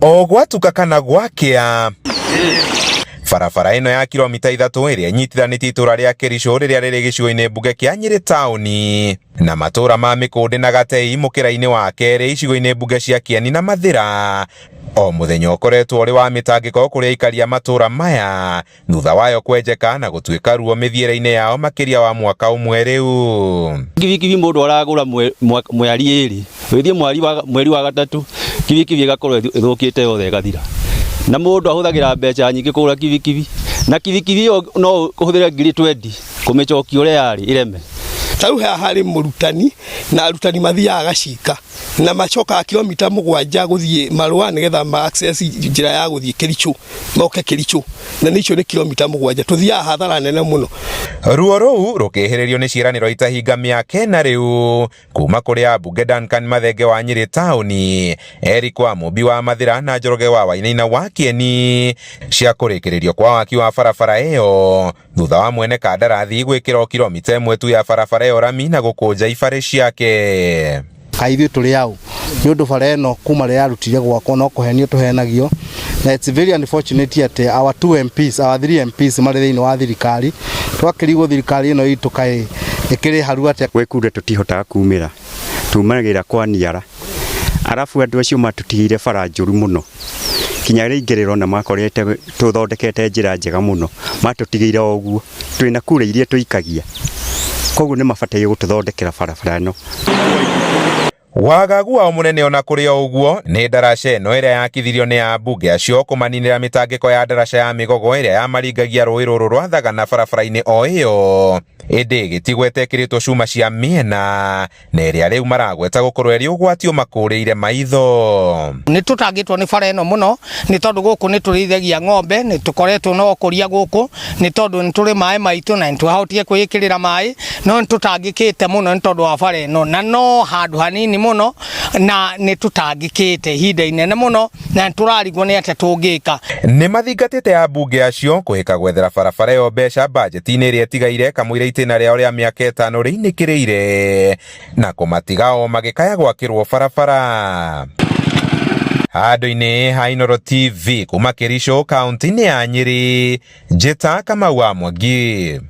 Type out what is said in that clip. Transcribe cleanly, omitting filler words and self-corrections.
O gwatuka kana gwakĩa, barabara ĩno ya kilomita 3 ĩrĩa ĩnyitithanĩtie itũra rĩa Kericho rĩrĩa rĩrĩ gĩcigo-inĩ mbunge kĩa Nyĩrĩ taũni na matũra ma Mĩkũndĩ na Gatei mũkĩra-inĩ wa kerĩ icigo-inĩ mbunge cia Kieni na Mathĩra, o mũthenya ũkoretwo ũrĩ wa mĩtangĩko kũrĩ aikari a matũra maya thutha wayo kwenjeka na gũtuĩka ruo mĩthiĩre-inĩ yao makĩria wa mwaka ũmwe rĩu. Kibikibi mũndũ aragũra mweri 2, wĩthiĩ mweri wa gatatũ kibikibi ĩgakorwo ĩthũkĩte yothe ĩgathira. Na mũndũ ahũthagĩra mbeca nyingĩ kũgũra kibikibi, na kibikibi ĩyo no ũhũthĩre ngiri 20 kũmĩcokia ũrĩa yarĩ ĩreme. Ta rĩu haha harĩ mũrutani na arutani mathiaga gacika na macokaga kilomita 7 gũthiĩ marũa nĩgetha ma access njĩra ya gũthiĩ Kericho, moke Kericho, na nĩ icio nĩ kilomita 7, tũthiaga hathara nene mũno. Ruo rũu rũkĩhĩrĩrio nĩ ciĩranĩro itahinga mĩaka 4 rĩu kuma kũrĩ ambunge Duncan Mathenge wa Nyĩrĩ taũni, Eric wa Mũmbi wa Mathĩra na Njoroge wa Wainaina wa Kieni cia kũrĩkĩrĩrio kwa waki wa barabara ĩyo thutha wa mwene kandarathi gwĩkĩra o kilomita 1 tu ya barabara ĩyo rami na gũkũnja ibarĩ ciake. Kaĩ ithuĩ tũrĩ aũ? Nĩ ũndũ bara ĩno kuma rĩrĩa yarutire gwakwo no kũhenio tũhenagio, na it's very unfortunate atĩ our 2 MPs, our 3 MPs marĩ thĩinĩ wa thirikari, twakĩrigwo thirikari ĩno itũ kaĩ ĩkĩrĩ haru atĩa. Gwĩ kura tũtihotaga kumĩra, tumagĩra kwa niara, arabu andũ acio matũtigĩire bara njũru mũno, kinya rĩingĩrĩro na makorete tũthondekete njĩra njega mũno, matũtigĩire o ũguo, twĩna kura iria tũikagia, koguo nĩ mabataire gũtũthondekera barabara ĩno. Wagagu wao mũnene ona kũrĩ o ũguo nĩ ndaraca ĩno ĩrĩa yakithirio nĩ ambunge acio kũmaninĩra mĩtangĩko ya ndaraca ya mĩgogo ĩrĩa yamaringagia rũĩ rũrũ rwa Thagana barabara-inĩ o ĩyo, ĩndĩ gĩtigwo ĩtekĩrĩtwo cuma cia mĩena na ĩrĩa rĩu maragweta gũkorwo ĩrĩ ũgwati ũmakũrĩire maitho. Nĩ tũtangĩtwo nĩ bara ĩno mũno nĩ tondũ gũkũ nĩ tũrĩithagia ng'ombe, nĩ tũkoretwo na ũkũria gũkũ nĩ tondũ nĩ tũrĩ maĩ maitũ na nĩ twahotire kwĩĩkĩrĩra maĩ, no nĩ tũtangĩkĩte mũno nĩ tondũ wa bara ĩno, na no handũ hanini mũno na nĩ tũtangĩkĩte ihinda inene mũno na nĩ tũrarigwo nĩ atĩa tũngĩka. Nĩ mathingatĩte ambunge acio kũhĩka gwethera barabara ĩyo mbeca bajeti-inĩ ĩrĩa ĩtigaire kamũira itĩna rĩao rĩa mĩaka 5 rĩinĩkĩrĩire na kũmatiga o magĩkaya gwakĩrwo barabara. Handũ-inĩ ha Inooro TV kuma Kericho kaunti-inĩ ya Nyĩrĩ, Njĩta Kamau wa Mwangi.